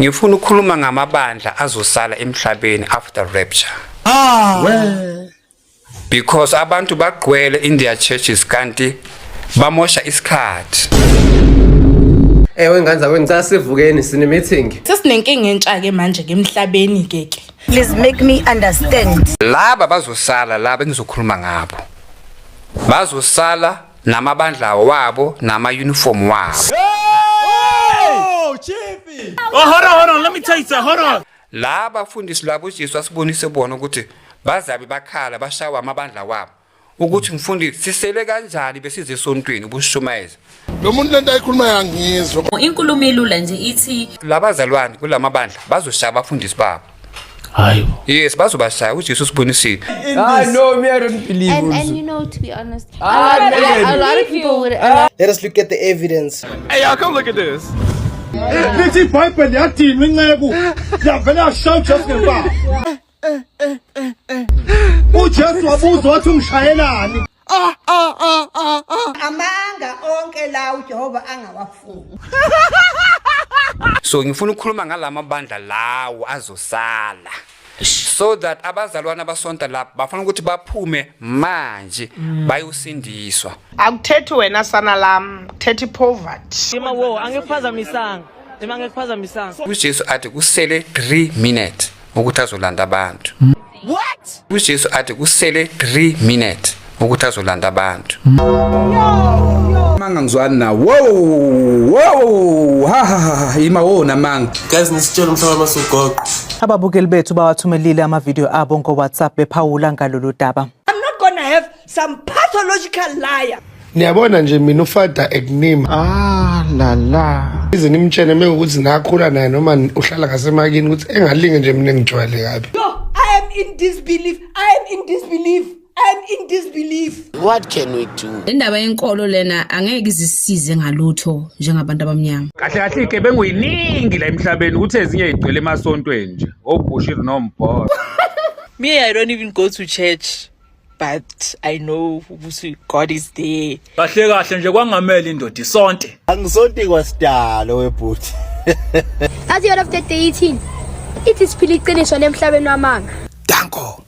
Ngifuna ukukhuluma ngamabandla azosala emhlabeni after rapture. Because abantu bagcwele in their churches kanti bamosha isikhathi. Ewe ngane zakwethu, ngicela sivukeni, sine meeting. Sesinenkinga entsha ke manje ke emhlabeni ke ke. Please make me understand. Laba bazosala, laba engizokhuluma ngabo. Bazosala namabandla wabo nama uniform wabo. Oh, hold on, hold on. Let me tell you something. Hold on. Laba bafundisi labo uJesu asibonise bona ukuthi bazabe bakhala bashawa amabandla wabo. Ukuthi mfundisi, sisele kanjani besize esontweni ubushumayeza. Lo muntu lento ayikhuluma yangizwa. Inkulumo elula nje ithi Labazalwane kulamabandla bazoshaya abafundisi babo. Hayibo. Yes, bazobashaya, uJesu usibonisile. Ah no, me, I don't believe And also. to be honest, Ah, a man. lot of people would. A lot Let us look at the evidence. Hey, y'all, come look at this. Lithi iBhayibheli yadinwa inceku, yavele yashaya uJesu ngempama. UJesu wabuza wathi, "Ungishayelani?" Amanga onke la uJehova angawafuni. So ngifuna ukukhuluma ngalamabandla lawo azosala. So that abazalwane abasonta lapha bafuna ukuthi baphume manje bayosindiswa. Akuthethi wena sana lam, kuthetha ipoverty. Ima wo, angikuphazamisanga. Ima, angikuphazamisanga. UJesu athi kusele 3 minutes ukuthi azolanda abantu. What? UJesu athi kusele 3 minutes ukuthi azolanda abantu. Manga ngizwani na wo wo ha ha ha, ima wona manga. Guys, nisitshela umhlaba masugoqo. Ababukeli bethu bawathumelile amavidiyo abo ngo-WhatsApp bephawula ngalolu daba. I'm not gonna have some pathological liar. Niyabona nje, mina uFather Ekunima, ah la la, ize nimtshene mekuthi nakhula naye noma uhlala ngasemakini ukuthi engalinge nje, mina ngijwayele kabi. Yo, I am in disbelief. I am in disbelief. I am in disbelief. What can we do? Indaba yenkolo lena angeke izisize ngalutho njengabantu abamnyama. Kahle kahle igebengu yiningi la emhlabeni, ukuthi ezinye igcwele emasontweni nje. OBushiri nombhono. Me, I don't even go to church, but I know ukuthi God is there. Kahle kahle nje kwangamele indoda isonte. Angisonti kwasidalo webhuti. Athi yona of the day ithini? Ithi siphila iqiniso lemhlabeni wamanga. Danko.